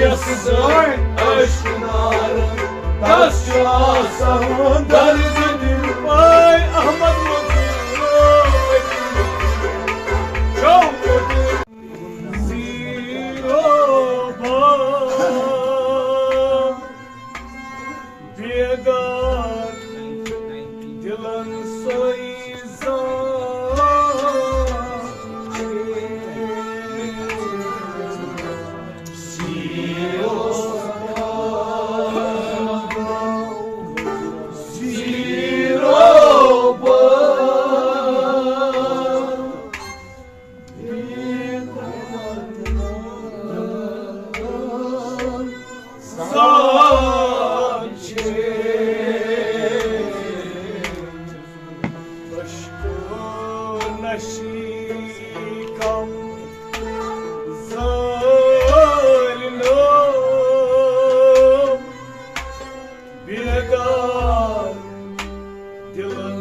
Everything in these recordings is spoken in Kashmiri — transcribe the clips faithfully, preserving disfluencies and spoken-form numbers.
یس زٲنۍ عشق نارن، تس چھُ آسان درد دل۔ پاے احمد مظلوم چھو زیرو بام۔ بیدار دلن سوئی زان۔ زیرو بام۔ بیدار دلن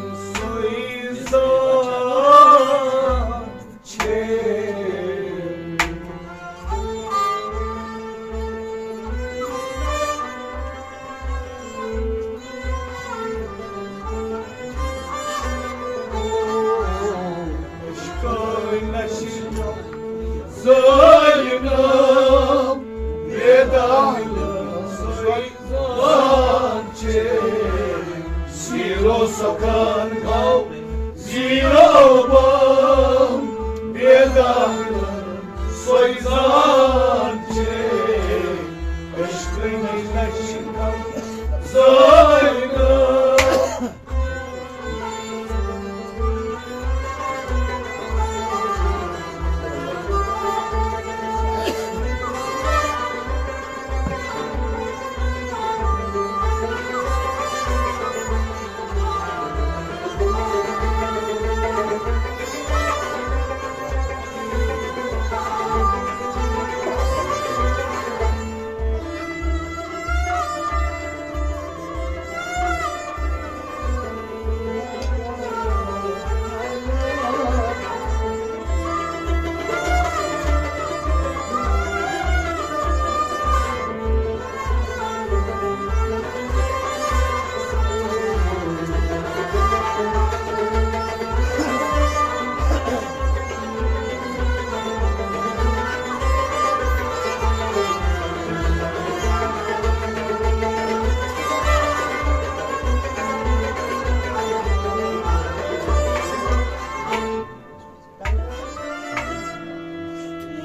سوئی زان۔ زیرو سکان گو، زیرو بام، بیدار سوئی زان چے، عشق نشکم زائنا۔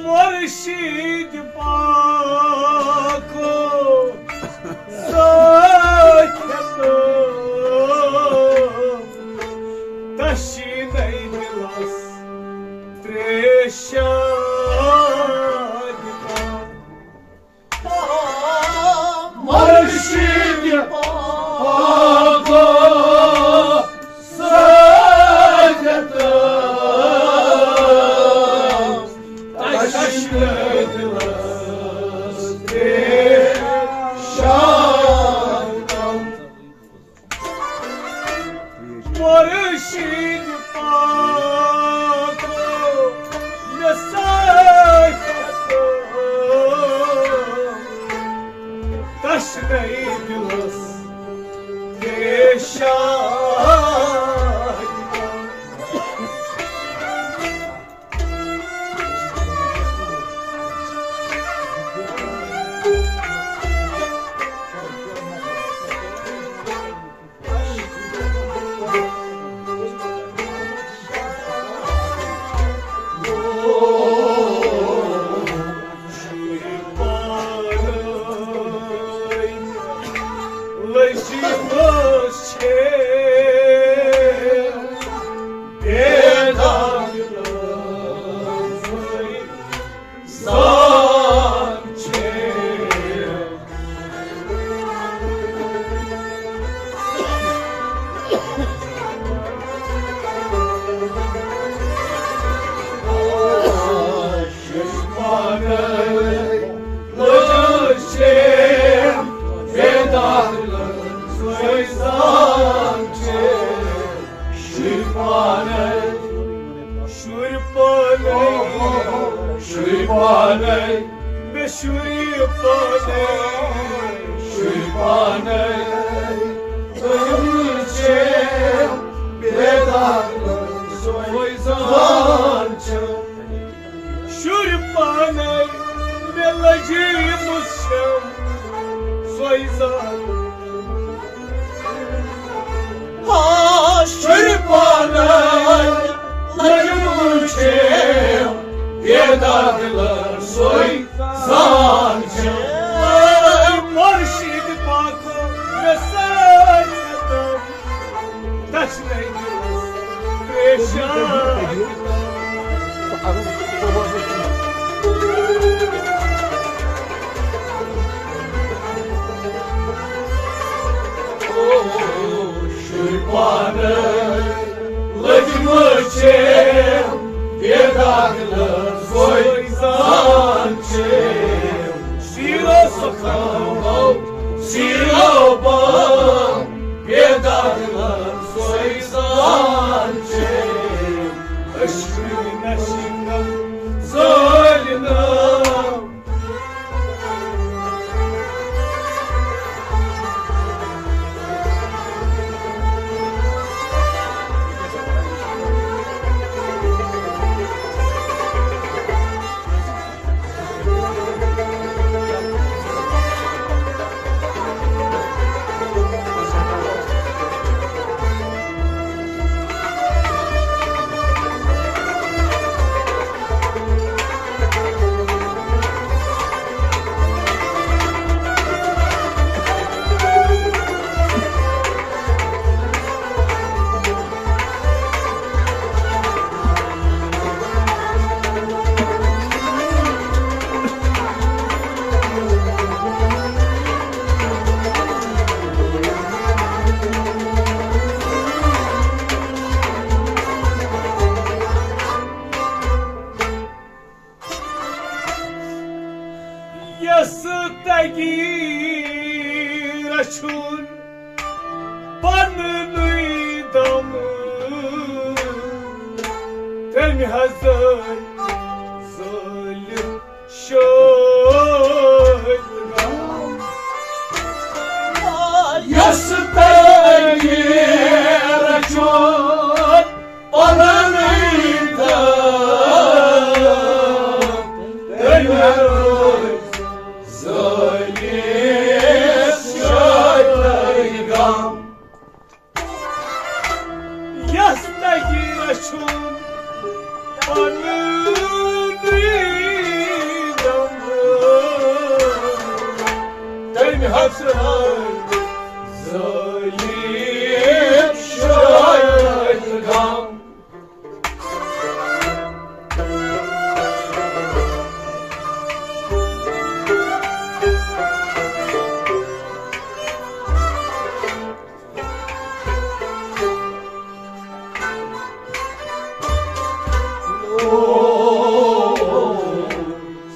مرشد پاکو زاکھتو تشینے دلس تریشہ۔ مرشد پاکو سجدہ، تشکر دلس پیشان۔ مرشد پاکو مےٚ سۭتۍ تشنَے دِلَس پیشان۔ شُرۍ پانے، شُرۍ پانے، شُرۍ پانے۔ شُرۍ پانَے، شُرۍ پانَے، تُہۍ چھِو بیدار، سۄے زان چھِ۔ شُرۍ پانَے، مےٚ لٔجمٕژ چھَم سۄے زان۔ آ، شُرۍ پانَے، لٔجمٕژ چھَم بیدار، سۄے زان چھِ۔ اے مرشد پاکو، مےٚ سۭتۍ ختم، دشنَے دِلس پریشان۔ او، شُرۍ پانَے، لٔجمٕژ چھَم بیدار، سۄے زان چھِ۔ سیٖرو سخن، سیٖرو بان، بیدار، سۄے زان چھِ۔ أسۍ چھِ نہ شِکن زٲلۍ نہٕ۔ یس تگی رچھُن پننُے دم، تٔمۍ حظ ٲے ظٲلم شٲدۍ غم۔ یس تگی رچھُن پننُے دم، تٔمۍ حظ ٲے ظٲلم شٲدۍ غم۔ یس تگی رچھُن پننُے دم، تٔمۍ حظ ٲے ظٲلم شٲدۍ غم۔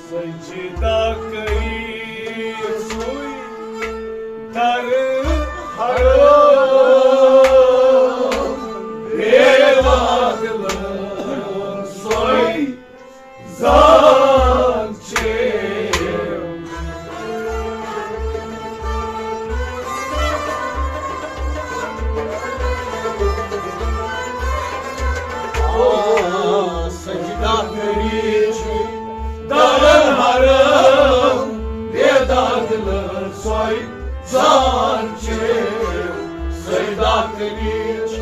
سجدہ کٔرِتھ سُے در حرام، بے داخلہٕ سُے زان چھِ۔ آ، سجدہ کٔرِتھ چھُ در حرام، بے داخلہٕ سُے زان چھِ۔ سجدہ کٔرِتھ چھُ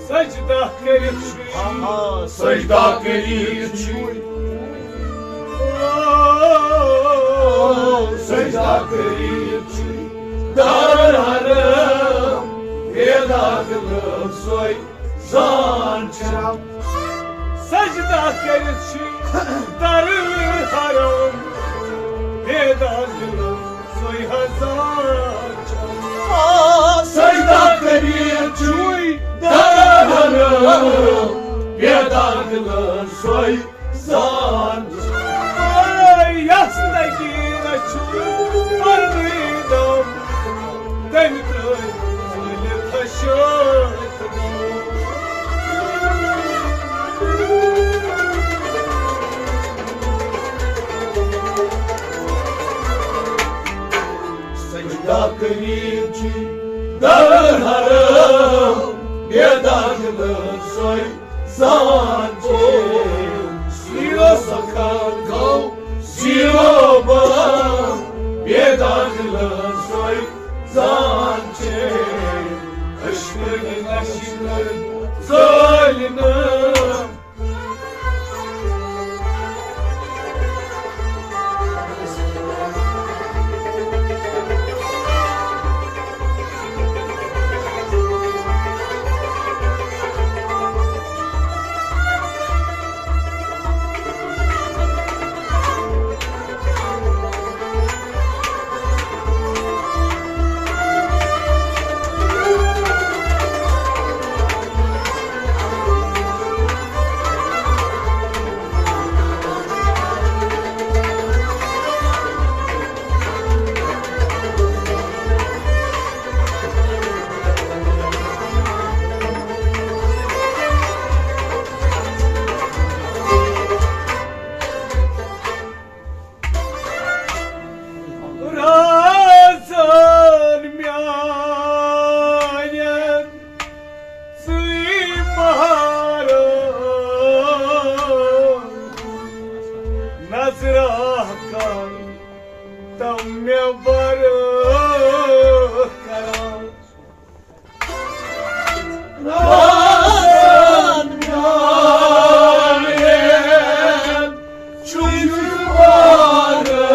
سجدہ کٔرِتھ چھُ۔ آہا، سجدہ کٔرِتھ چھُ۔ سجدہ کٔرِتھ چھُ۔ در حرام، بے داخلہٕ سُے زان چھِ۔ سجدہ کٔرِتھ چھُ۔ در حرام، بے داخلہٕ سُے حظ زان چھُ۔ آ، سجدہ کٔرِتھ چھُے در حرام، بے داخلہٕ سُے زان چھُ۔ اے، یس نگیٖنس چھُ پننُے دم، تٔمۍ ترٲوۍ ظٲلم خۄشٲدۍ۔ قریب چھ در حرم، بیدار دل سوی زان چھ۔ سیرو سخن گو سیرو بان، بیدار دل سوی زان چھ۔ عشق نشکر زالنہ۔ رازن میانٮ۪ن ژٕے بہارو، نظرا کر تم مےٚ بر کران۔ رازن میانٮ۪ن چھُے بہارو،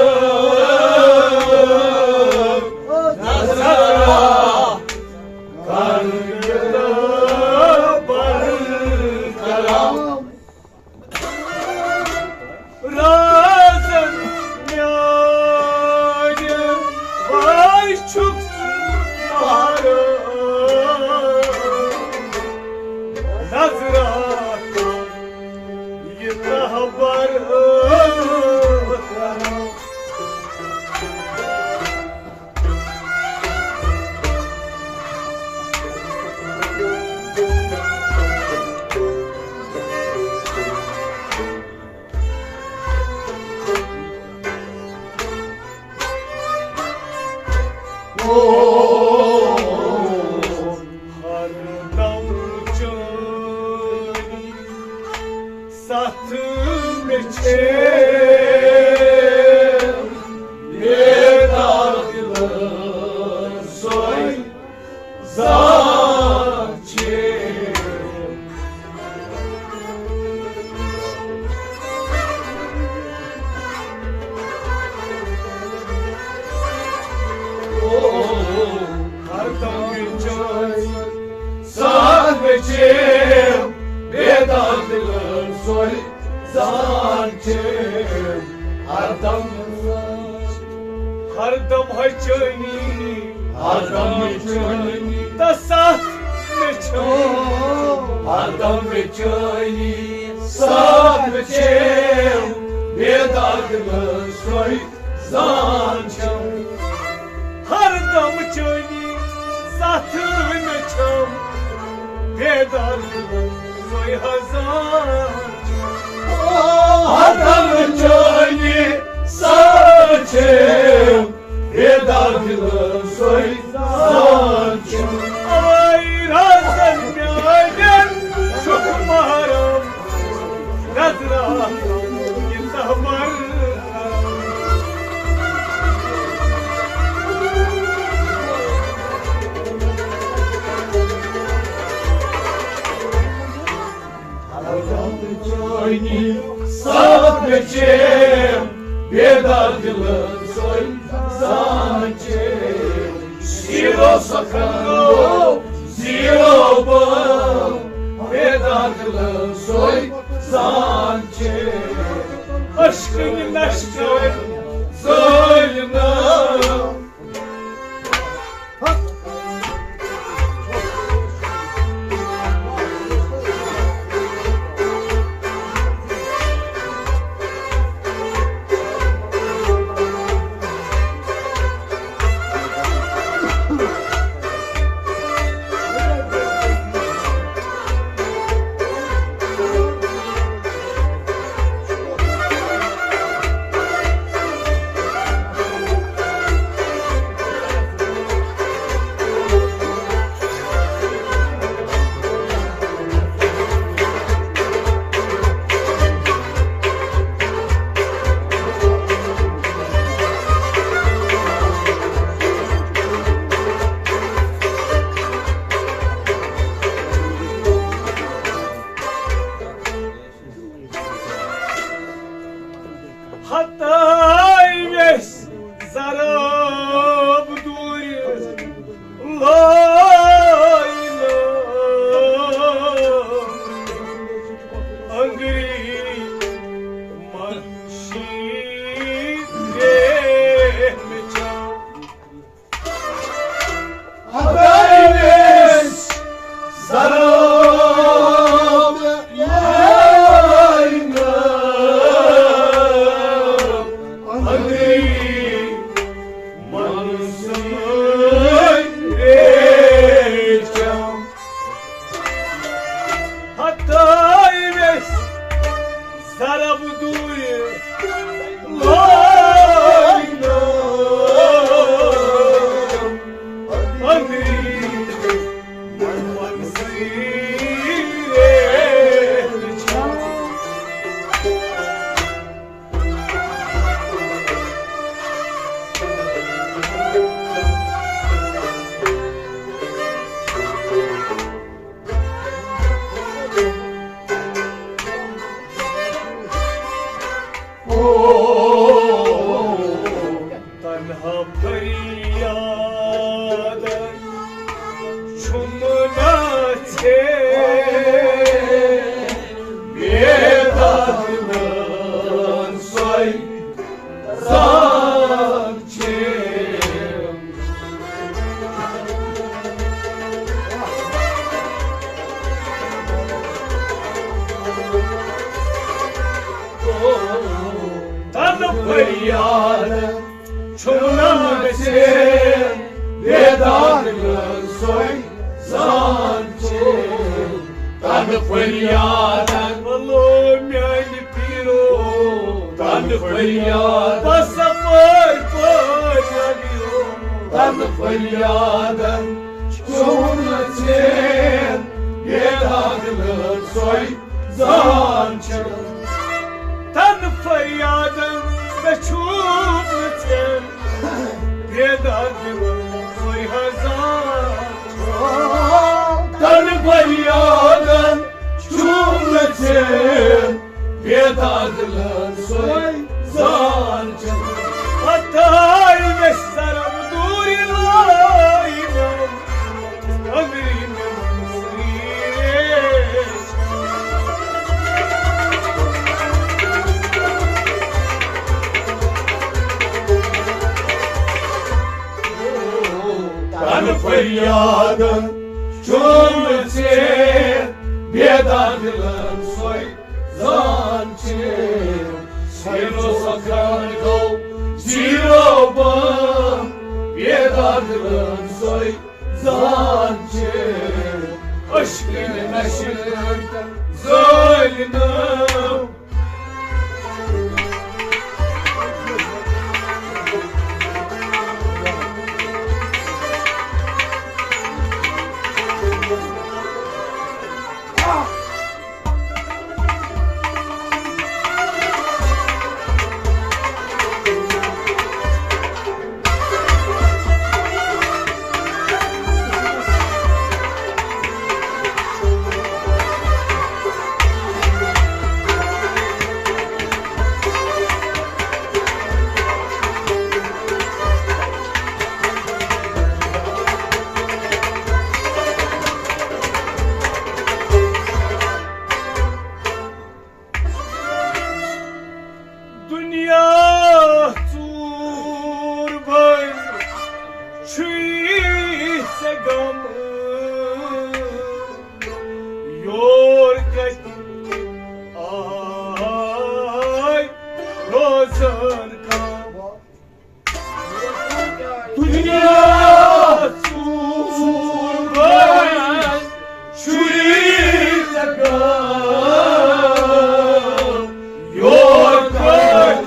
نظرا کر بر کران۔ رازن میانٮ۪ن وے چھُکھ ژٕ بہارو، نظرا کر یہِ تہبر کران۔ ہر دم چٲنی ستھ مےٚ چھے بیدار دل سوے زان چھے۔ ہر دم چٲنی ستھ مےٚ چھے بیدار دل سوے زان چھے۔ ہر دم، ہر دم ہے چٲنی، ہر دم ہے چٲنی تہٕ ستھ مےٚ چھے۔ ہر دم ہے چٲنی ستھ مےٚ چھے، بیدار دل سوے زان چھے۔ ہر دم چٲنی ستھ مےٚ چھے، بیدار دل سوے زان چھے۔ ہر دم چٲنی ستھ چھے، بیدار دل سوے زان چھے۔ اے رازن میانٮ۪ن چھُکھ محرم، نظرا یہِ تہبر۔ ہر دم چٲنی ستھ مےٚ چھے، بیدار دل سوے زان چھے۔ سیرو سخن گو سیرو بان، بیدار دل سوے زان چھے۔ عشق نشکر زالنہ۔ عرب دوٗرِ لٲینہٕ أنٛدری منصوٗرِ۔ تنہا فریادن چھُم نہ ژھے، بیدادلن سۄے زان چھے۔ تن فریاد چھُم نہ ژھے، بیدادلن سۄے زان چھے۔ تن فریادن، بولو میانہِ پیرو، تن فریاد۔ بس پٲرۍ پٲرۍ نبیو۔ تن فریادن چھُم نہ ژھے، بیدادلن سۄے زان چھے۔ تن فریادن مےٚ چھُم نہٕ ژھے، بیدادلن سۄے ہا زان۔ تن فریادن چھُم نہٕ ژھے، بیدادلن سۄے زان چھے۔ ہتاے مےٚ سرم دوٗرِ لٲینہٕ أنٛدری منصوٗرِ۔ تن فریادن چھُم نہٕ ژھے، بیدادلن سۄے زان چھے۔ سیرو سخن گو زیرو بم، بیدادلن سۄے زان چھے۔ عشقن نشن زٲلۍ نہٕ۔ دنیا ژوٗر بٔرۍ چھُے ژےٚ غم، یور کتہِ آے روزن کم۔ دنیا ژوٗر بٔرۍ چھُے ژےٚ غم، یور کتہِ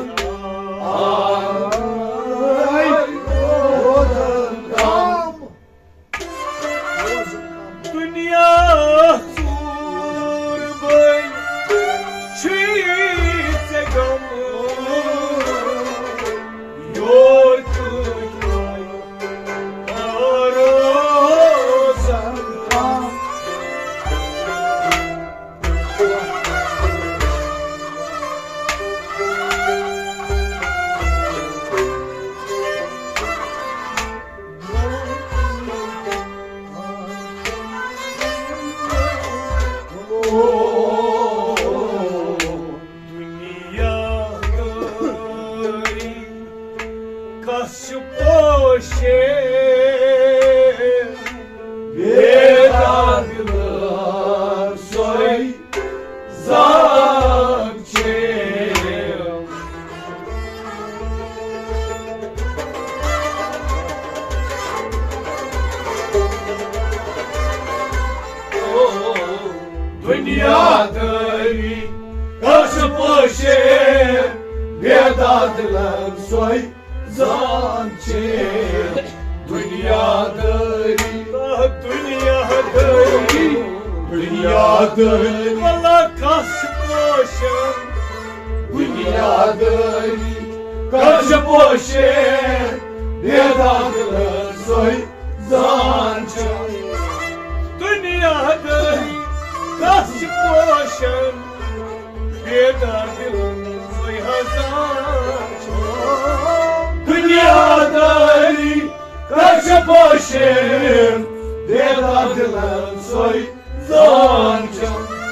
آے روزن کم۔ دنیا ژوٗر بٔرۍ چھُے ژےٚ غم، یور کتہِ آے روزن کم۔ دنیا دٲری کس چھِ پوشے، بیدادلن سۄے زان چھے۔ دنیا دٲری کس چھِ پوشے، بیدار دلن سوے زان چے دنیا داری۔ آہ، دنیا داری۔ دنیا داری۔ واللہ کس پوشن۔ دنیا داری۔ کس پوشے، بیدار دلن سوے زان چے۔ دنیا داری۔ کس پوشن۔ بیدار دلن سوے ہزار۔ دنیا داری کس پوشن، بیدار دلن سوے زان چے۔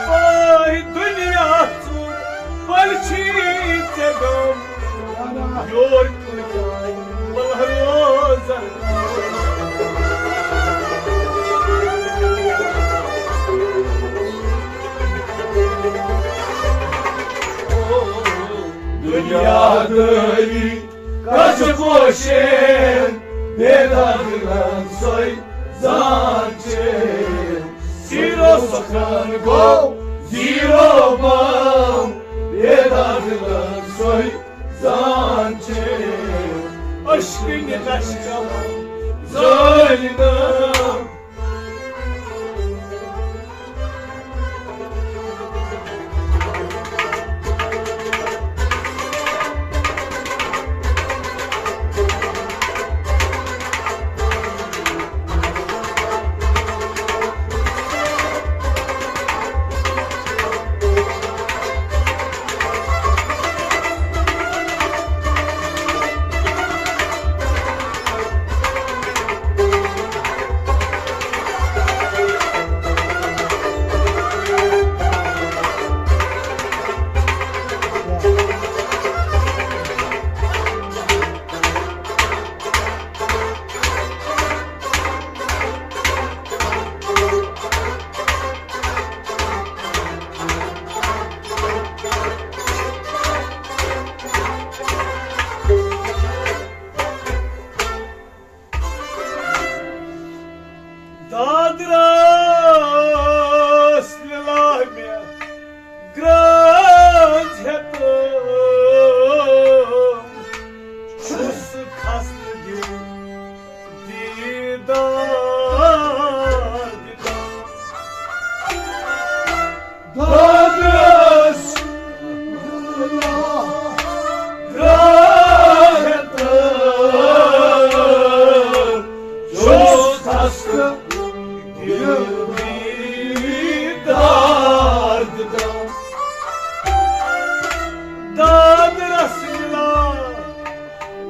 آے دنیا ژوٗر، پلچھی ژےٚ غم، یور کۭتیاہ پلہ روزن۔ دنیا داری کس پوشن، بیدار دلن سوے زان چے۔ زیرو سخن گو، زیرو بام، بیدار دلن سوے زان چے۔ اشکنی لشکر زٲلۍ نہٕ۔ دادرس لِلہ مےٚ گرٛٲز ہیٚتم، چھُس خستہٕ دِل دیٖدار دِتم۔ دادرس گرٛٲز ہیٚتم، چھُس خستہٕ دِل دیٖدار دِتم۔ دادرس مِلان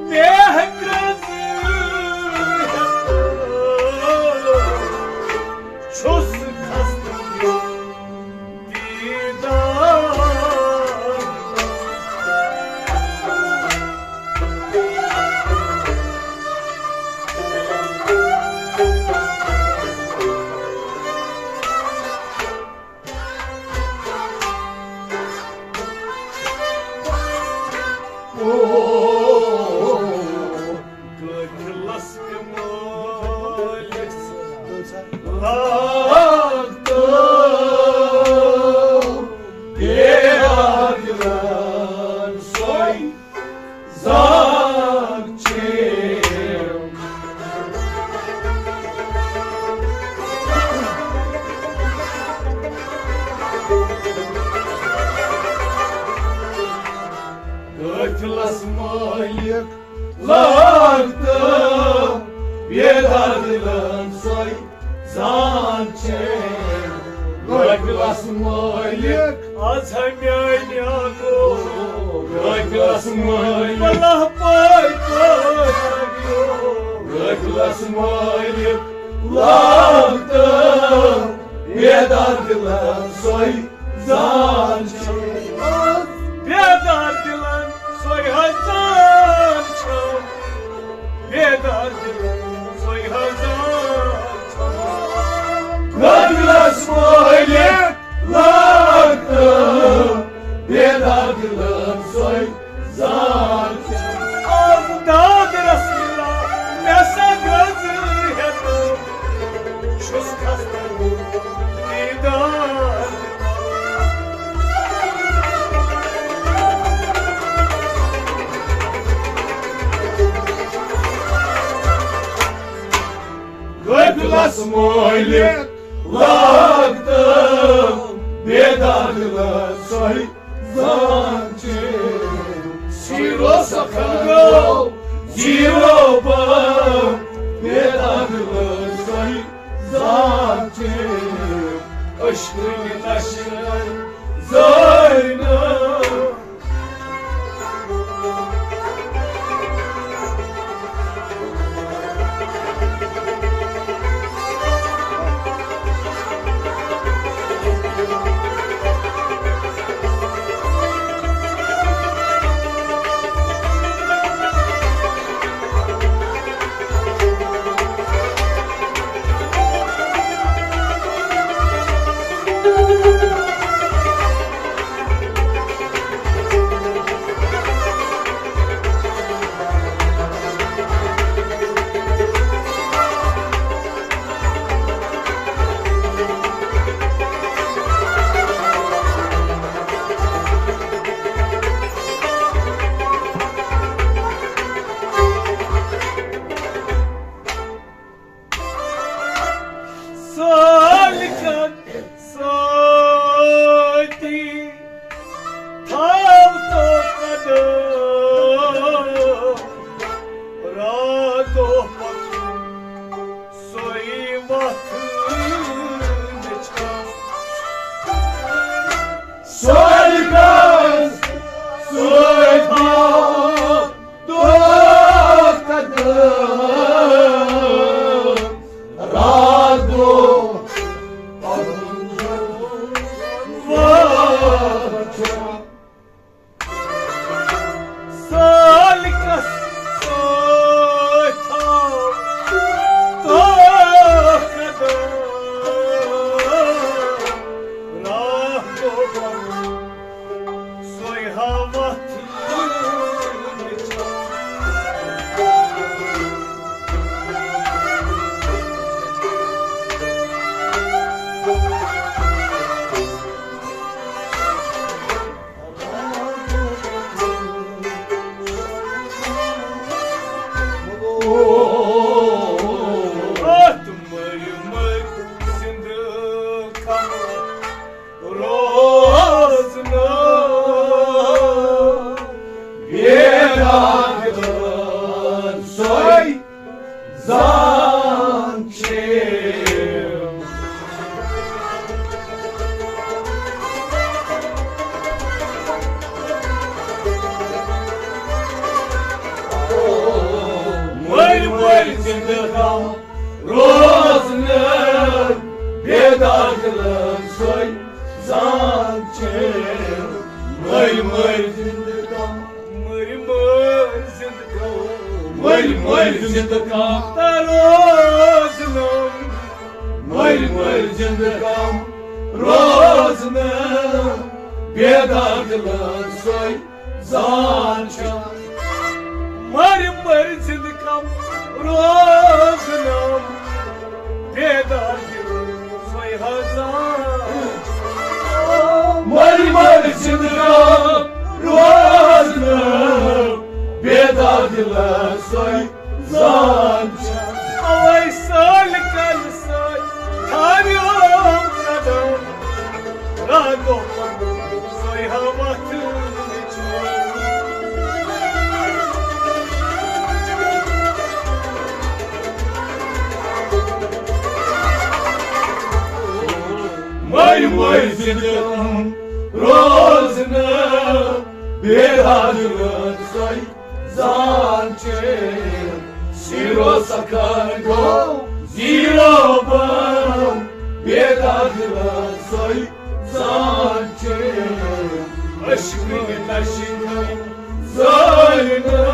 مےٚ گرٛٲز ہیٚتم، چھُس خستہٕ دِل دیٖدار۔ قٲفلس پٮ۪و مٲلِک لاگ تہٕ بیدار دِلن سوے زان چے۔ قٲفلس مٲلِک لاگ تہٕ بیدار دِلن سوے زان چے۔ قٲفلس مٲلِک از ہا میانہِ گو۔ قٲفلس مٲلِک اللہ پاے پاے۔ قٲفلس مٲلِک لاگ تہٕ بیدار دِلن سوے زان چے۔ بیدار دِلن سوے ہزار چھم۔ بیدار دِلن سوے ہزار چھم۔ قٲفلس مٲلِک لاگ تہٕ بیدار دِلن سوے زان چھم۔ از دادرس مِلان مےٚ سا گرٛٲز ہیٚتم، چھُس خستہٕ دیٖدار۔ لاگتہٕ بیدار دِلس سۄے زان چھِ۔ سیٖرو سخن گوٚو زیٖرو بم بیدار دِلس سۄے زان چھِ۔ عشقٕچ نشہِ زٲلۍ نہٕ۔ سالکن سۭتی تھاو تو قدم، راتو پتہٕ سۄے وتھ مےٚ چھا۔ سالکن سۭتی تھاو دۄہ قدم، راتھ دۄہ پنُن وقت چھُ۔ سالکس سۭتۍ تھاو دۄہ قدم، راتھ دۄہ پنُن سۄے ہاوتھ۔ اتھ مٔرۍ مٔرۍ سٕنٛدِ غمہٕ روزنہٕ بیدار سۄے زان چھِ۔ مٔرۍ مٔرۍ زِندٕ غم روزنہٕ بیدار دِلن سۄے زان چھِ۔ مٔرۍ مٔرۍ زِندٕ غم، مٔرۍ مٔرۍ زِندٕ غم، مٔرۍ مٔرۍ زِندٕ غم تہٕ روزنہٕ، مٔرۍ مٔرۍ زِندٕ غم روزنہٕ بیدار دِلن سۄے زان چھِ۔ مٔرۍ مٔرۍ زِندٕ غم روزنہٕ بیدار دِلن سۄے ہا زان چھِ۔ مٔرۍ مٔرۍ زِندٕ غم روزنہٕ بیدار دِلن سۄے زان چھِ۔ اوے سالکن سۭتۍ تھاویو قدم، راتھ دۄہ پنُن سۄے ہا وتھ۔ مٔرۍ مٔرۍ زِندٕ روزنہٕ بیدار دِلن سۄے زان چھِ۔ سیٖرو سخن گوٚو زیٖرو بم بیدار دِلن سۄے زان چھِ۔ عشقٕچ نشہِ زٲلۍ نہٕ۔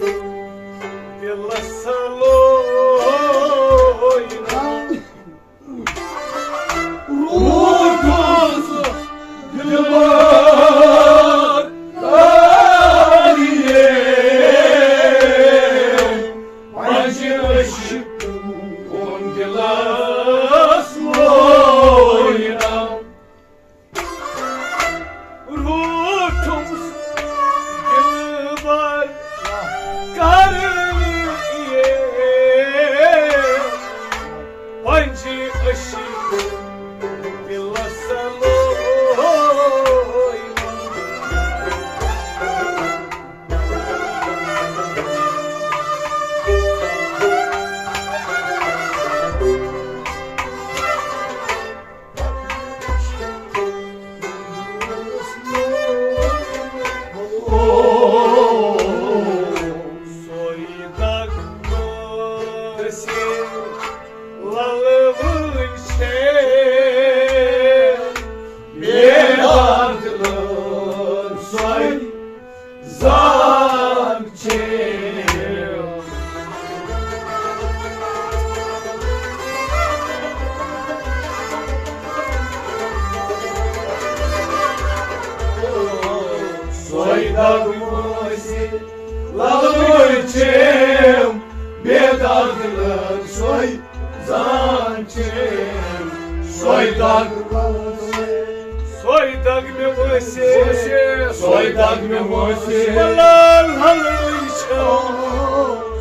دِلس سلوے ناو۔ روٗدُس دِلبر کریے، پنجہِ عشق کُن دِلس لوے ناو۔ روٗٹھُم دِلبر کریے، پنجہِ عشق دِلس لوے۔ سوے دگ مٲسِل لَلہٕ وٕنۍ چھے، بے دَگ لٲر سۄے زان چھے۔ سۄے دگ مٲسِل لَلہٕ وٕنۍ چھے، بے دَگ لٲر سۄے زان چھے۔ سۄے دگ، سۄے دگ مےٚ وٲسے، سۄے دگ مےٚ وٲسے۔ لَلہٕ وٕنۍ چھے۔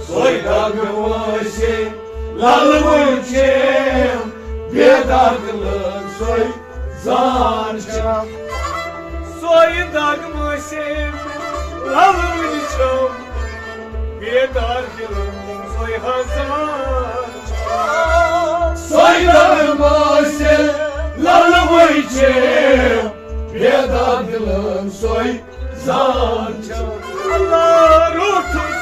سۄے دگ مےٚ وٲسے، لَلہٕ وٕنۍ چھے، بے دَگ لٲر سۄے زان چھے۔ سۄے دگ مٲسِل لَلہٕ وٕنۍ چھے، بے دَگ دِلَن سۄے ہزار۔ سۄے دگ مٲسِل لَلہٕ وٕنۍ چھے، بے دَگ دِلَن سۄے زان چھے۔ اللہ روٗٹھُس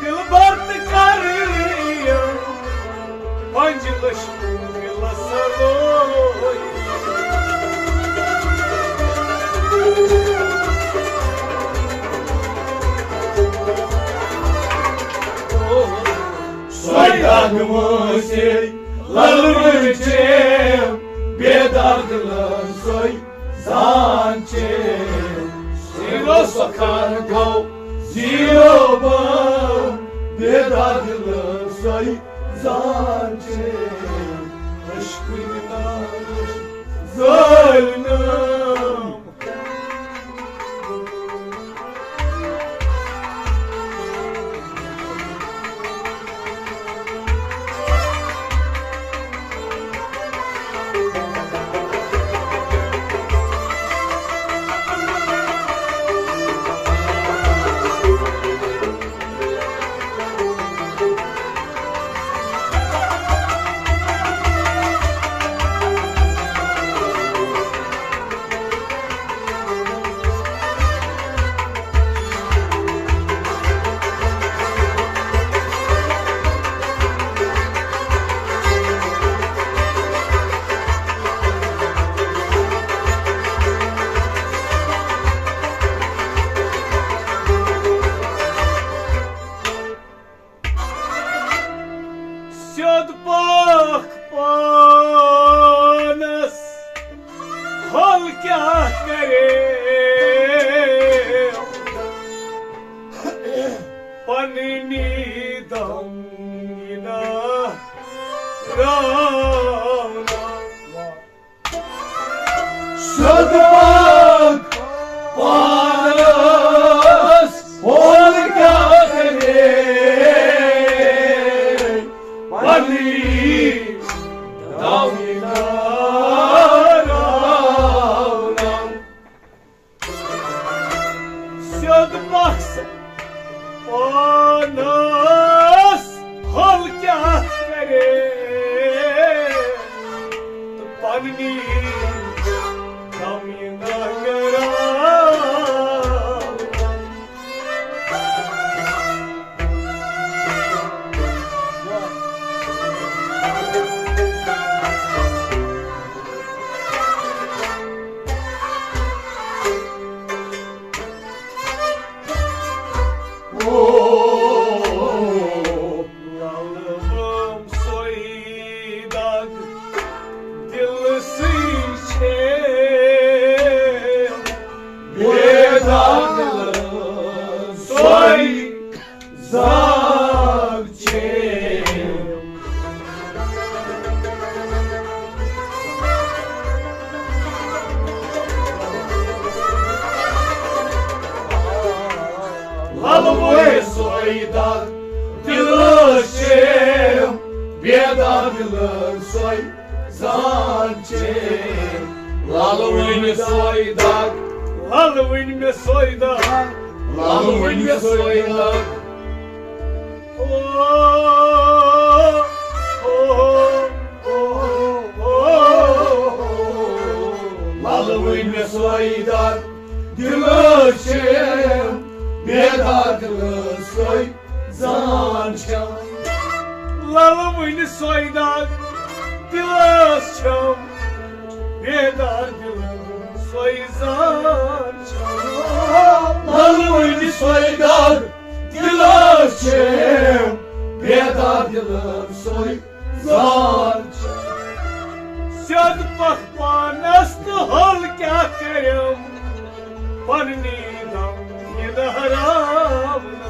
دِلبر تہٕ کریے، پنجہِ عشق دِلس لوے۔ سۄے دگ مٲسِل لَلہٕ وٕنۍ چھے، بے دَگ لٲر سۄے زان چھے۔ زیٖرو سۄ خان گوٚو زیٖرو بم، بے دَگ لٲر سۄے زان چھے۔ عشقٕنۍ ناو ظٲلِم۔ سیوٚد پکھ پانس، حل کیٛاہ کرے؟ پننی دم راونا۔ سیوٚد پکھ پانس، حل کیٛاہ کرے؟ پننی دم راونا۔ سیوٚد پکھ پانس، حل کیٛاہ کرے؟ تہٕ پننی کمی نہ کران۔ دِلہٕ سۄے زان چھے۔ لَلہٕ ؤنۍ مےٚ سۄے دَگ۔ لَلہٕ ؤنۍ مےٚ سۄے دَگ۔ لَلہٕ ؤنۍ مےٚ سۄے دَگ۔ او، او، او، او، لَلہٕ ؤنۍ مےٚ سۄے دَگ۔ دِلہٕ چھے بیدار، دِلہٕ سۄے زان چھم۔ لَلہٕ ؤنۍ سۄے دَگ دِلَس چھم، بیدار دِلَس سۄے زان چھم۔ لَلہٕ ؤنۍ سۄے دَگ دِلَس چھم، بیدار دِلَس سۄے زان چھم۔ سیوٚد پکھ پانس تہٕ ہل کیٛاہ کٔرِم؟ پننی دم یہِ نہراونہٕ۔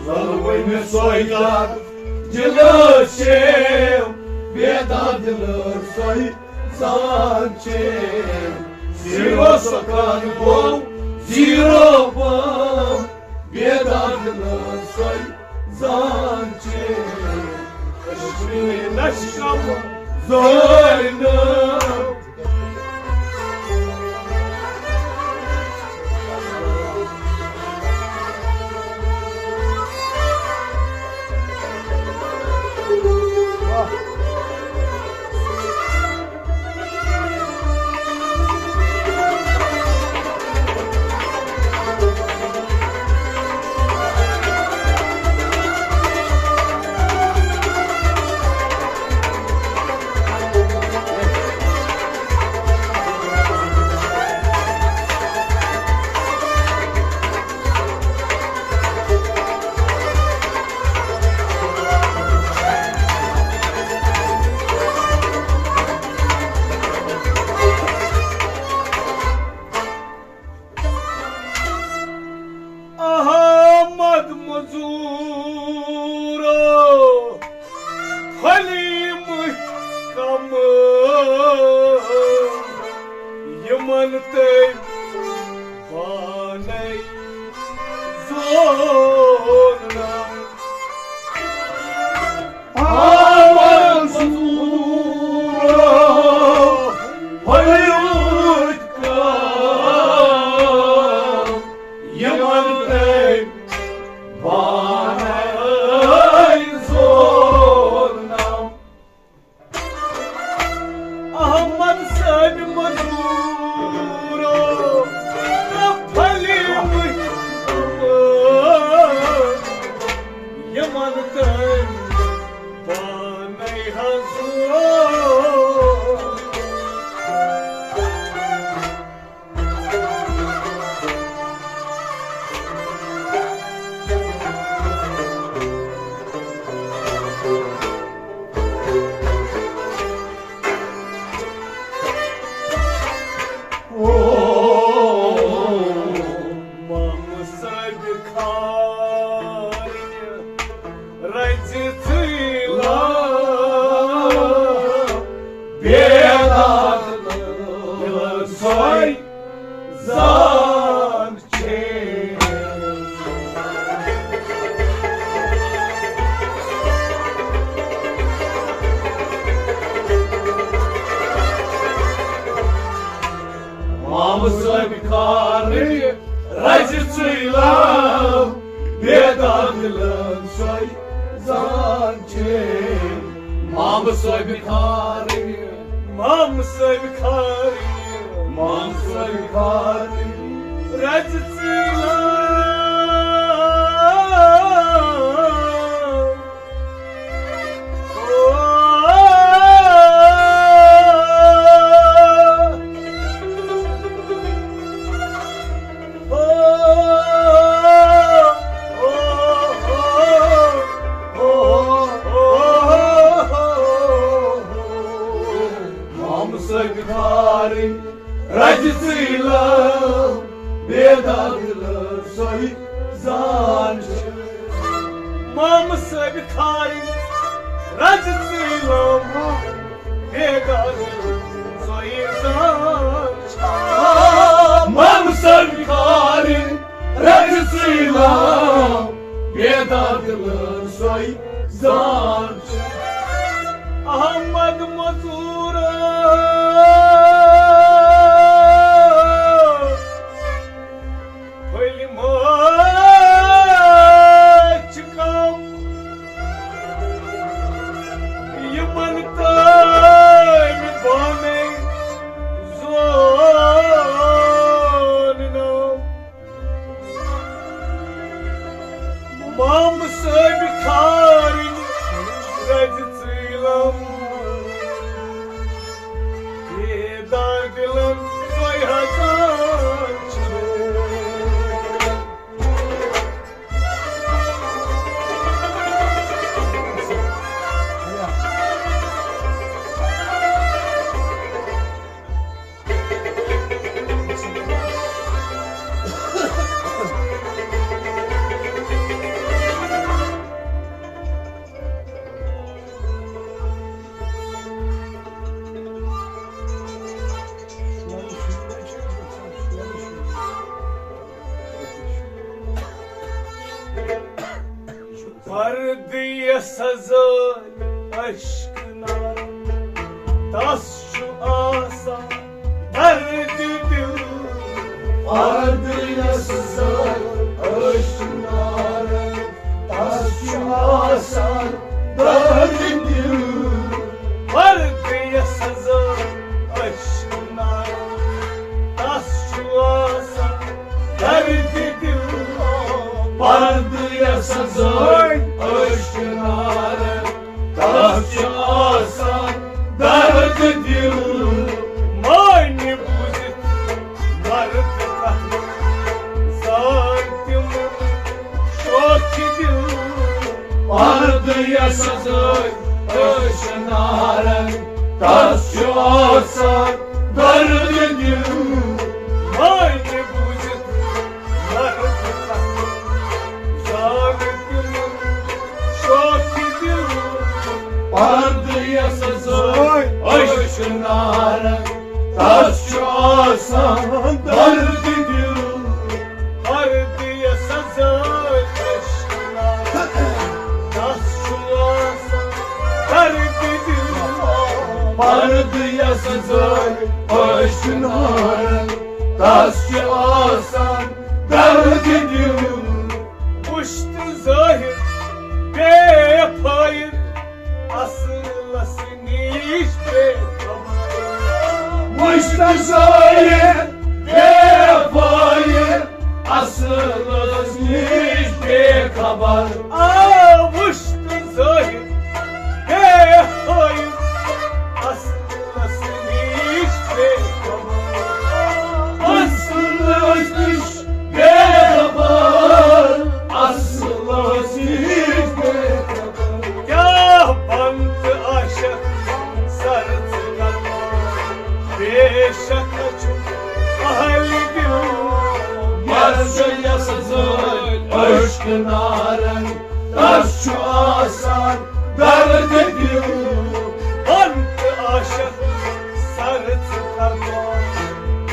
زلوٕنۍ سۄے دگ دِلہٕ چھے، بیدار دِلہٕ سۄے زان چھے۔ زیٖرو سۄ کان گوٚو زیٖرو بم، بیدار دِلہٕ سۄے زان چھے۔ کشمیٖر نشم زٲلۍ نہٕ۔ احمد مزورو پھلیمٕتۍ کم، یِمن تٔمۍ پانے زونم۔ آمن ژوٗرو پھٔلۍ ؤتھۍ کم، یِمن تٔمۍ پانے زونم۔ احمد صٲبۍ مزوٗرو تہٕ پھٔلۍ ؤتھۍ کم، یِمن تٔمۍ پانے حضور۔ مامہٕ صٲبہِ کھارنہِ رَزِ ژٕے لام، بیدار دِلَن سۄے زان چھے۔ مامہٕ صٲبہِ کھارٕنۍ رَزِ ژٕے لام، بیدار دِلَن سۄے زان چھے۔ مامہٕ صٲبہِ کھارٕنۍ، مامہٕ صٲبہِ کھارٕنۍ، مامہٕ صٲبہِ کھارٕنۍ رَزِ ژٕے لام۔ مامہٕ صٲبہِ کھارٕنۍ رَزِ ژٕے لام، بیدار دِلہٕ سۄے زان چھِ۔ مامہٕ صٲبہِ کھارٕنۍ رَزِ ژٕے لام، بیدار دِلہٕ سۄے زان چھِ۔ دِلَن سۄے ہزار چھِ۔ پردٕ یَس زٲلۍ عشق نار، تَس چھُ آسان درد دل۔ پردٕ یَس زٲلۍ عشق نار، تَس چھُ آسان درد دل۔ پردٕ یَس زٲلۍ عشق نار، تَس چھُ آسان درد دل۔ پردٕ یَس زٲلۍ عشق نار، تَس چھُ آسان درد دل۔ معنی بوٗزِتھ مرد کتھ زان تِم شوخ دل۔ پردٕ یَس زٲلۍ عشق نار، تَس چھُ آسان درد دل۔ معنی بوٗزِتھ مرد کتھ زان تِم شوخ دل۔ پردٕ یَس زٲلۍ عشق نار، تَس چھُ آسان درد دل۔ پردٕ یَس زٲلۍ عشق نار، تَس چھُ آسان درد دل۔ پردٕ یَس زٲلۍ عشق نار، تَس چھُ آسان درد دل۔ وٕچھ تہٕ ظٲہِر بے فٲیِد، اصلس نِش بے خبر۔ وٕچھ تہٕ ظٲہِر بے فٲیِد، اصلس نِش بے خبر۔ آ، وٕچھ تہٕ ظٲہِر بے فٲیِد، اصلس نِش بے خبر۔ اصلس نِش بے خبر، اصلس نِش بے خبر۔ کیٛاہ بنٛد عاشق سر ژٕ کر، بے شک چھُ اہل دل۔ یَس یَس زٲلۍ عشق نارن، تَس چھُ آسان درد دل۔ بنٛد عاشق سر ژٕ کر،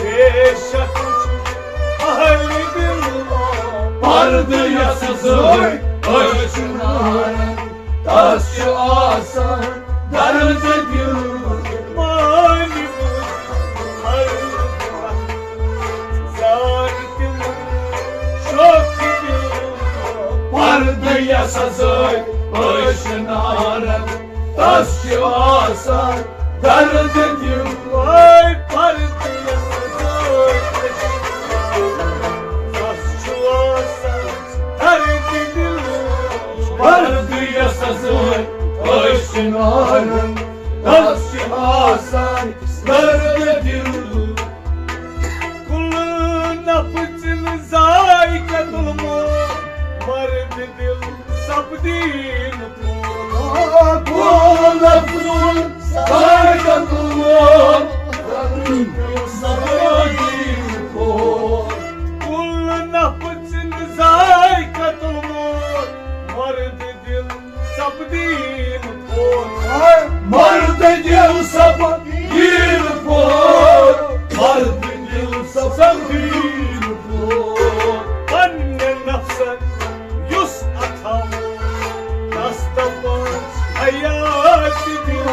بے شک چھُ اہل دل۔ پردٕ یَس زٲلۍ عشق نارن، تَس چھُ آسان درد دل۔ معنی بوٗزِتھ مرد کتھ زان تِم شوخ دل۔ پردٕ یَس زٲلۍ عشق نارن، تَس چھُ آسان درد دل۔ اے پردٕ یَس زٲلۍ عشق نارن، تَس چھُ آسان درد دل۔ پردٕ یَس زٲلۍ عشق نارن، تَس چھُ آسان درد دل۔ کُل نفسن ذائقۃ الموت، مرد دل سپدی نہٕ پوٗرٕ۔ کُل نفسن ذائقۃ الموت، مرد دل سپدی نہٕ پوٗرٕ۔ کُل نفسن ذائقۃ الموت، مرد دل سپدی نہٕ پوٗرٕ۔ مرد دل سپدی نہٕ پوٗرٕ، مرد دل سپدی نہٕ پوٗرٕ۔ پننہِ نفسن یُس اتھاوُن، تس دپان حیات دِل۔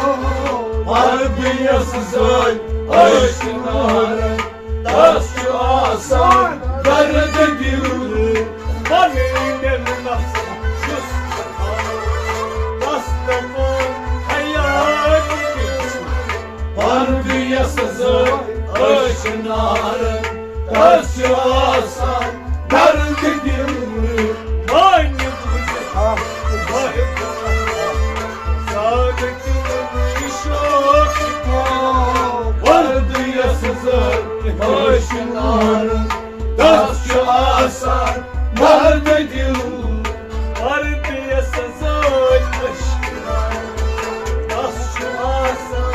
پردٕ یَس زٲلۍ عشق نارن، تَس چھُ آسان درد دل۔ پننہِ نفسن یُس اتھاوُن، تس دپان حیات دِل۔ پردٕ یَس زٲلۍ عشق نارن، تَس چھُ آسان درد دل۔ معنی بوٗزِتھ مرد کتھ زان تِم شوخ دل۔ پردٕ یَس ٲشکہٕ نارن، تس چھُ آسان دردِ دِل۔ پردٕ یَسس ٲسۍ ٲشکہٕ نارن، تس چھُ آسان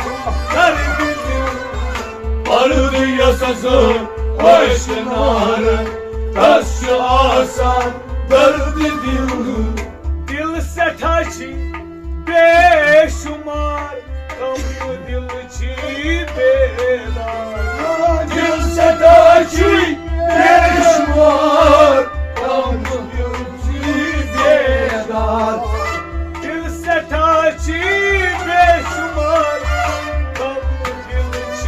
دردِ دِل۔ پردٕ یَسس ٲسۍ ٲشکہٕ نارن، تس چھُ آسان دردِ دِل۔ دِل سٮ۪ٹھاہ چھِ بے شُمار، کم دِل چھِ بیدار۔ دِل سٮ۪ٹھاہ چھِ بے شُمار، کم دِل چھِ بیدار۔ دِل سٮ۪ٹھاہ چھِ بے شُمار، کم دِل چھِ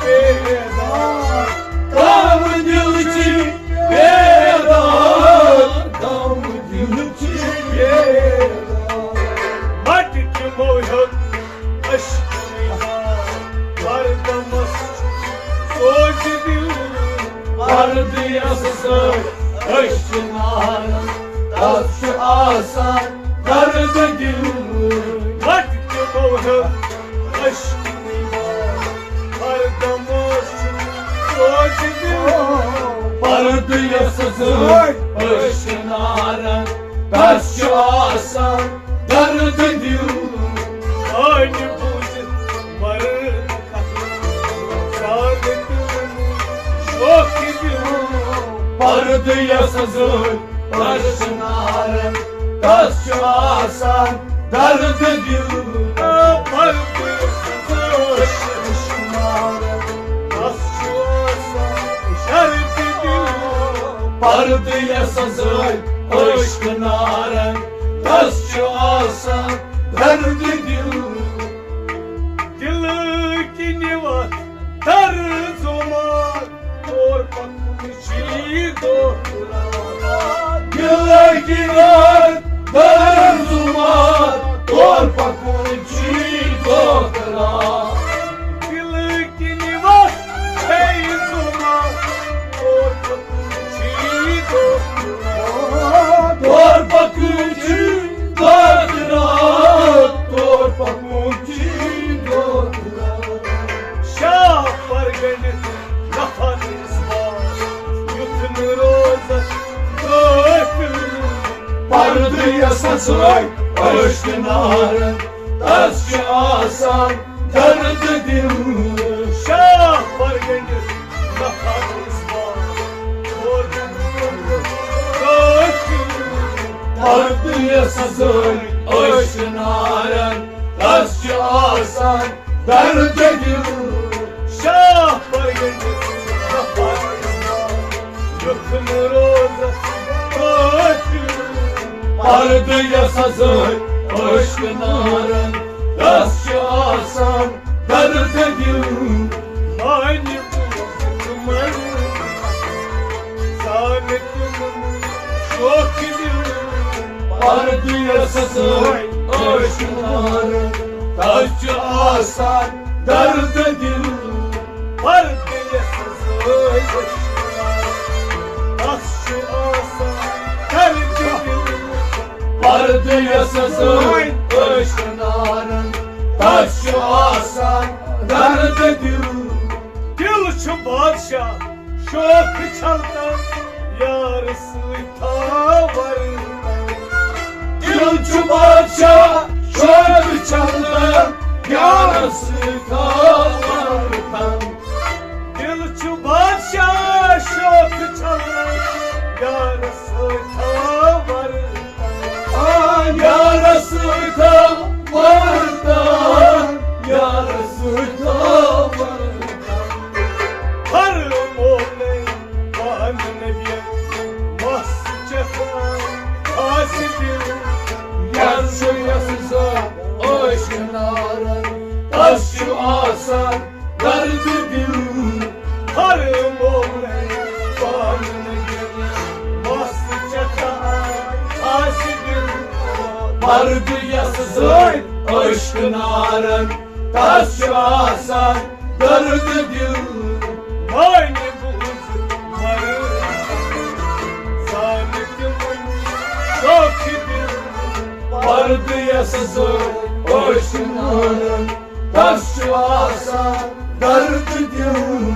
بیدار۔ کم دِل چھِ بیدار، کم دِل چھِ بیدار۔ مٹ تِمو ہیوٚت اشکہٕ نار، پردٕ یَسس سوزِ دِل۔ پردٕ یَسس ٲسۍ ٲشکہٕ نارن، تس چھُ آسان دردِ دِل۔ مٹ تِمو ہیوٚت اشکہٕ نار، پردٕ یَسس سوزِ دِل۔ پردٕ یَسس ٲسۍ ٲشکہٕ نارن، تس چھُ آسان دردِ دِل۔ سانہِ بوٗزِتھ مرد کتھٕ، سانہِ تِمن شوخہِ دِل۔ پردٕ یَسس ٲسۍ ٲشکہٕ نارن، تس چھُ آسان دردِ دِل۔ پردٕ یَسس ٲسۍ ٲشکہٕ نارن، تس چھُ آسان دردِ دِل۔ پردٕ یَسس ٲسۍ ٲشکہٕ نارن، تس چھُ آسان دردِ دِل۔ دِلہٕ کِنہِ وَتھ ترجُمان، تور پَکُن چھُے دۄہ تُلان۔ دِلہٕ کِنہِ وَتھ ترجُمان، تور پَکُن چھُے دۄہ تُلان۔ دِلہٕ کِنہِ وَتھ چھے ظُلمات، تور پَکُن چھُے دۄہ تُلان۔ تور پَکُن چھُے دۄہ تُلان، تور پَکُن چھُے دۄہ تُلان۔ شاہ پرگنِتھ نفر اِسمال، یُتھ نہٕ روزَس غٲفِل۔ پردٕ یَسس ٲسۍ ٲشکہٕ نارن، تس چھُ آسان دردِ دِل۔ شاہ پرگنِتھ نفر اِسمال، روزَس غٲفِل۔ پردٕ یَسس ٲسۍ ٲشکہٕ نارن، تس چھُ آسان دردِ دِل۔ شاہ پرگنِتھ نفر اِسمال، یُتھ نہٕ روزَس غٲفِل۔ پردٕ یَسس ٲسۍ ٲشکہٕ نارن، تس چھُ آسان دردِ دِل۔ مانہِ بوٗزِتھ مرد سانہِ تِمن شوخہِ دِل۔ پردٕ یَسس ٲسۍ ٲشکہٕ نارن، تس چھُ آسان دردِ دِل۔ پردٕ یَسس ٲسۍ ٲشکہٕ نارن، تس چھُ آسان دردِ دِل۔ پردٕ یَسس ٲسۍ ٲشکہٕ نارن، تس چھُ آسان دردِ دِل۔ دِل چھُ بادشاہ، شوخ چھلتن یار سۭتۍ تھاو ورتن۔ دِل چھُ بادشاہ، شوخ چھلتن یار سۭتۍ تھاو ورتن۔ دِل چھُ بادشاہ، شوخ چھلتن یار سۭتۍ تھاو ورتن۔ آ، یار سۭتۍ تھاو ورتن، یار سۭتۍ تھاو ورتن۔ فرموو مےٚ پانہٕ نبیَن، مَس چَتھان آسہِ دِل۔ یَس یَس زَن ٲشکہٕ نارَن، تَس چھُ آسان دردِ دِل۔ فرموو مےٚ پانہٕ نبیَن، مَس چَتھان آسہِ دِل۔ پردٕ یَس زَن ٲشکہٕ نارَن، تَس چھُ آسان دردِ دِل۔ وۄنۍ بوٗزِتھ مرد زانہِ تِمن شوخہِ دِل۔ پردٕ یَس زَن ٲشکہٕ نارَن، تَس چھُ آسان دردِ دِل۔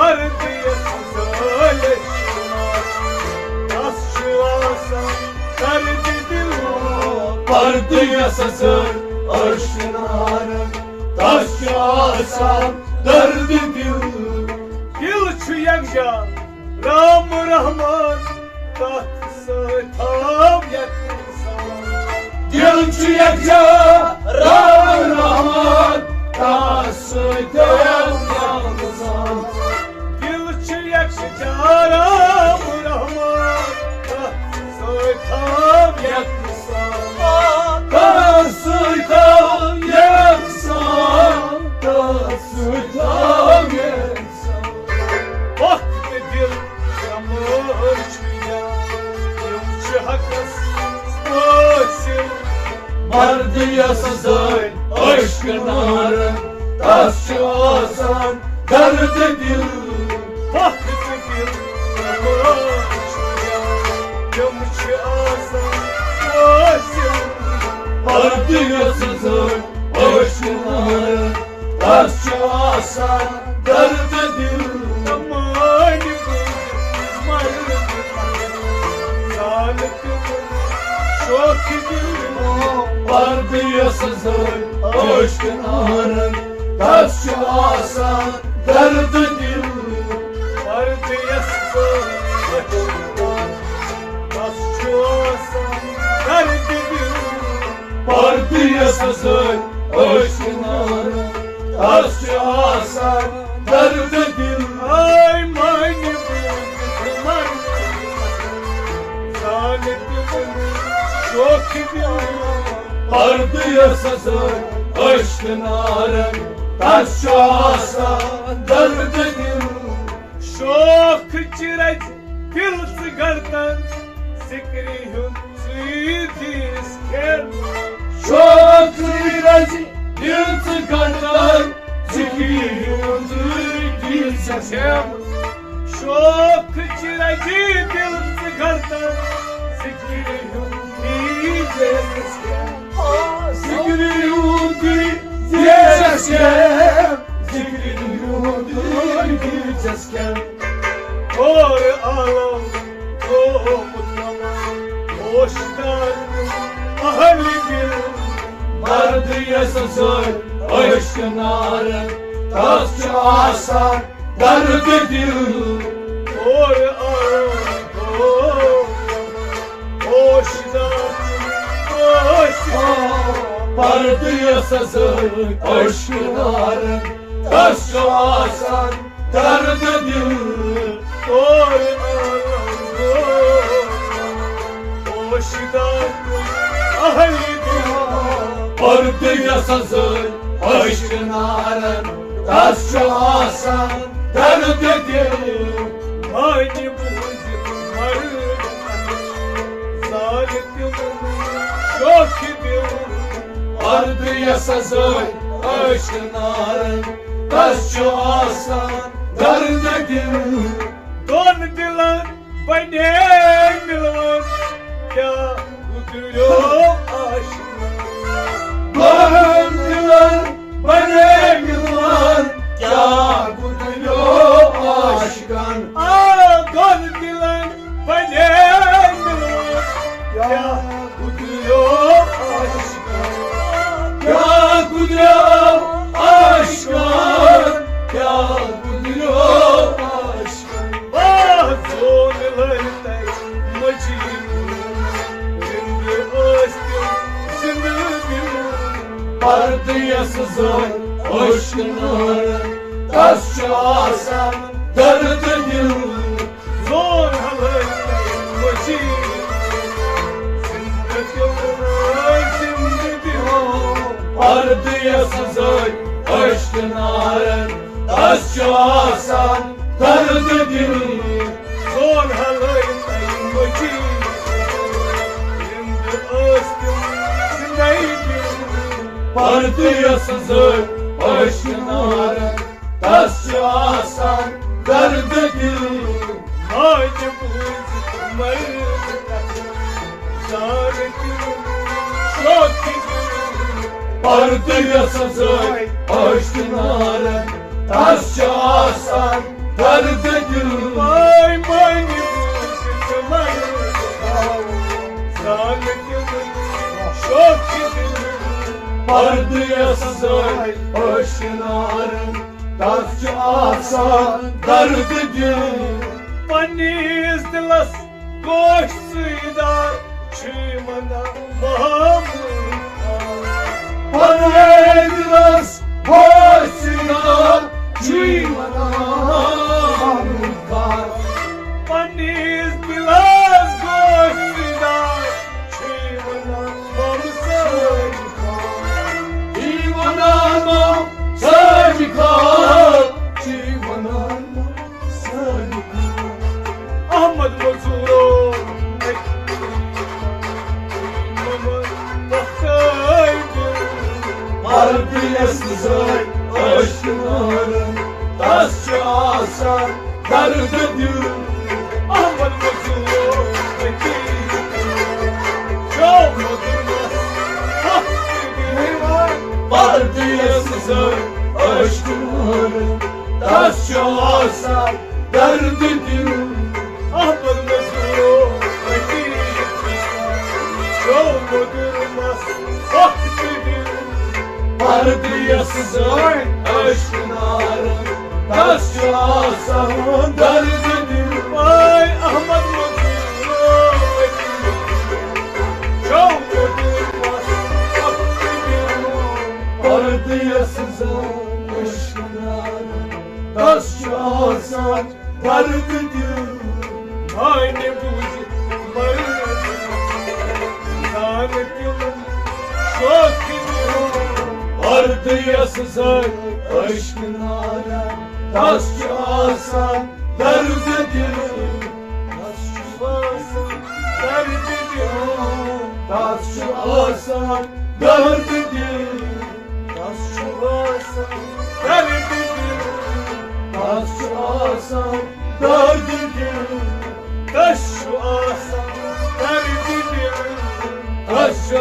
پردیس زٲلِتھ چھُ آسان دردِ دِل۔ پردیس زٲلِتھ ٲشکہٕ نارن، تس چھُ آسان دردِ دِل۔ دِل چھُ یکجا رام رحمان، تتھ سۭتۍ تھاو یقین سان۔ دِل چھُ یکجا رام رحمان، تس سۭتۍ تھاو یقین سان۔ دِل چھُ یکجا رام رحمان، تس سۭتۍ تھاو یقین سان۔ تس سۭتۍ تھاو یقین سان، تس سۭتۍ تھاو یقین سان۔ وقت تہٕ دِل بیمٲرۍ چھِ یا تِم چھِ حقس قٲصِل۔ پردیس زٲلِتھ ٲشکہٕ نارن، تس چھُ آسان دردِ دِل۔ وقت تہٕ دِل بیمٲرۍ چھِ یا تِم چھِ آسان قٲصِل۔ پردیس زٲلِتھ ٲشکہٕ نارن، تس چھُ آسان دردِ دِل۔ زمانہٕ بوٗزِتھ مرد زالہِ تِمن شوخہِ دِل۔ پردیس زٲلِتھ ٲشکہٕ نارن، تس چھُ آسان دردِ دِل۔ پردیس زٲلِتھ ٲشکہٕ نارن، تس چھُ آسان دردِ دِل۔ پردیس زٲلِتھ ٲشکہٕ نارن، تس چھُ آسان دردِ دِل۔ آے مانہِ بوٗزِتھ مرد زالہِ تِمن شوخہِ دِل۔ پردیس زٲلِتھ ٲشکہٕ نارن، تس چھُ آسان دردِ دِل۔ شوخ چہِ رژِ دِل ژٕ گردن، ذِکرِ ہُنٛد ژٕے دیٖس کھٮ۪ن۔ شوخ چہِ رژِ دِل ژٕ گردن، ذِکرِ ہُنٛد ژٕے دیٖس کھٮ۪ن۔ شوخ چہِ رژِ دِل ژٕ گردن، ذِکرِ ہُنٛد دیٖس کھٮ۪ن۔ ذِکرِ ہُنٛد دیٖس کھٮ۪ن، ذِکرِ ہُنٛد دیٖس کھٮ۪ن۔ اور عالم گوٚمُت تمام، ہوشدار اہلِ دِل۔ پردیس زٲلِتھ ٲشکہٕ نارن، تس چھُ آسان دردِ دِل۔ اور عالم گوٚمُت ہوشدار، ہوشدار۔ پردیس زٲلِتھ ٲشکہٕ نارن، تس چھُ آسان دردِ دِل۔ اور عالم گوٚمُت ہوشدار اہلِ دِل۔ پردیس زٲلِتھ ٲشکہٕ نارن، تس چھُ آسان دردِ دِل۔ مانہِ بوٗزِتھ مرد زالہِ تِمن شوخہِ دِل۔ پردیس زٲلِتھ ٲشکہٕ نارن، تس چھُ آسان دردِ دِل۔ دۄن دِلن بنے مِلوان، کیٛاہ گُزریو عاشقن۔ دۄن دِلن بنے مِلوان، کیٛاہ گُزریو عاشقن۔ آ، دۄن دِلن بنے مِلوان، کیٛاہ گُزریو عاشقن۔ کیٛاہ گُزریو عاشقن، کیٛاہ گُزریو عاشقن۔ واہ، زون لٲلۍ تَے مٔجیٖد، زِندٕ ٲسۍ تِم، زِندٕ بِمو۔ پردیس زٲلِتھ ٲشکہٕ نارن، تس چھُ آسان دردِ دِل۔ زون لٲلۍ تَے مٔجیٖد، زِندٕ بِمو، زِندٕ بِمو۔ پردیس زٲلِتھ ٲشکہٕ نارن، تس چھُ آسان دردِ دِل۔ زون لٲلۍ تَے مٔجیٖد، زِندٕ ٲسۍ تِم، زِندَے بِمو۔ پردیس زٲلِتھ ٲشکہٕ نارن، تس چھُ آسان دردِ دِل۔ ماجہِ بوٗزِتھ مرد کتھٕ، زالہِ تِم شوخہِ دِل۔ پردیس زٲلِتھ ٲشکہٕ نارن، تس چھُ آسان دردِ دِل۔ ماے ماے نِبوٗ تہِ تِمن زان تِمن شوخ دِل۔ پردٕ یۄس زٲلۍ ٲشکہٕ نارن، تس چھُ آسان دردِ دِل۔ پننِس دِلس گوش سُے دار چھُے ونان محمد۔ پننِس دِلس گوش سُے دار چھُے ونان محمد۔ پننِس دِلس گوش سُے دار چھُے ونان محمد۔ چھُے ونان محمد۔ چھُے ونان محمد۔ احمد مزورو پردٕ یۄس زٲلۍ ٲشکہٕ نارن، تس چھُ آسان دردِ دِل۔ احمد مزورو شو مدرس پردٕ یۄس زٲلۍ ٲشکہٕ نارن، تس چھُ آسان دردِ دِل۔ احمد مزورو شو مدرس پردٕ یۄس زٲلۍ ٲشکہٕ نارن، تس چھُ آسان دردِ دِل۔ پاے احمد مزورو شو مدرس پردٕ یۄس زٲلۍ ٲشکہٕ نارن، تس چھُ آسان دردِ دِل۔ معنی بوٗزِتھ مرد زان تِمن شوخ دِل۔ پردٕ یۄس زٲلۍ ٲشکہٕ نارن، تس چھُ آسان دردِ دِل۔ تس چھُ آسان دردِ دِل۔ تس چھُ آسان دردِ دِل۔ تس چھُ آسان دردِ دِل۔ تس چھُ آسان دردِ دِل۔ تس چھُ آسان دردِ دِل۔ تس چھُ